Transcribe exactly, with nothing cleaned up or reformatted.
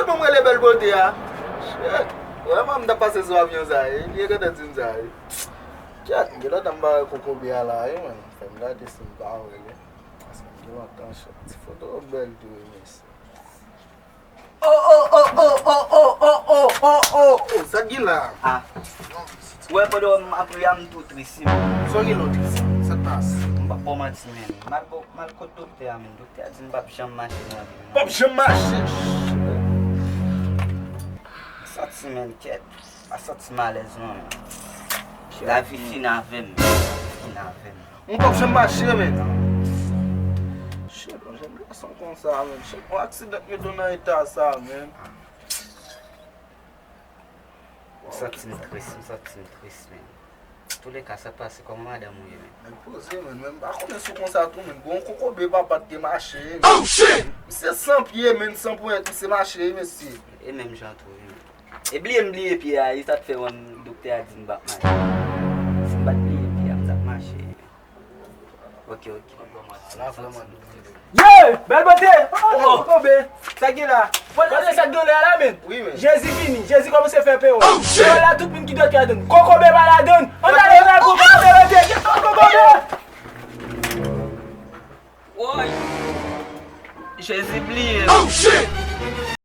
Kòman rele Bèl Bote a? Shit. Vrèman, m t ap pase sou avyon sa, wi. Li gentan di m sa, wi. Kyèt, m genlè m pa wè kokobe a la, wi, man. Fè m gade si m pa wè, wi. Paske m gen lontan, shit. Ti foto bèl tou, wi, mesye. Oh, oh, oh, oh, oh, oh, oh, oh, oh, oh, oh. Oh, sa k gen la? Ah. Ou wè, pandan m ap ri a, m tou tris, wi, men. Sa w gen lòt tris? Sa k pase? M p ap ba w manti, men. M al bò, m al kot doktè a, men. Doktè a di m p ap janm mache nan vi m. P ap janm mache? M santi, men, kèt. M pa santi m alèz, non, men. Lavi fin avè m. Fin avè m. Mwen p ap janm mache, men. Shit, yon jèn gason konsa, men. Shit, yon aksidan k mete w nan eta sa, men. M santi m tris, m santi m tris, men. Touleka, sa k pase, kòman madanm ou ye, men? Men poze, men. Men m pa konnen si w konsa tou, men. Gon kokobe papa t te mache, men. Oh, shit! Misye san pye, men, san ponyèt, misye mache, mesye. E menm jan tou, wi, men. E bliye m bliye pye a, e sa k fè wè m, doktè a di m p ap mache. Si m pa t bliye pye a, m t ap mache. Ok, ok. Ye! Bèl Bote! Oh, kokobe! Sa gen la? Bon, sa gen la, la, men. Wi, men. Jezi vini, Jezi kòmanse fè pewòl. Pewòl la, tout moun ki dwèt yo ladann. Kokobe pa ladann. Ann ale, ann ale, kokobe, Bèl Bote! Kokobe! Woy! Jezi bliye m.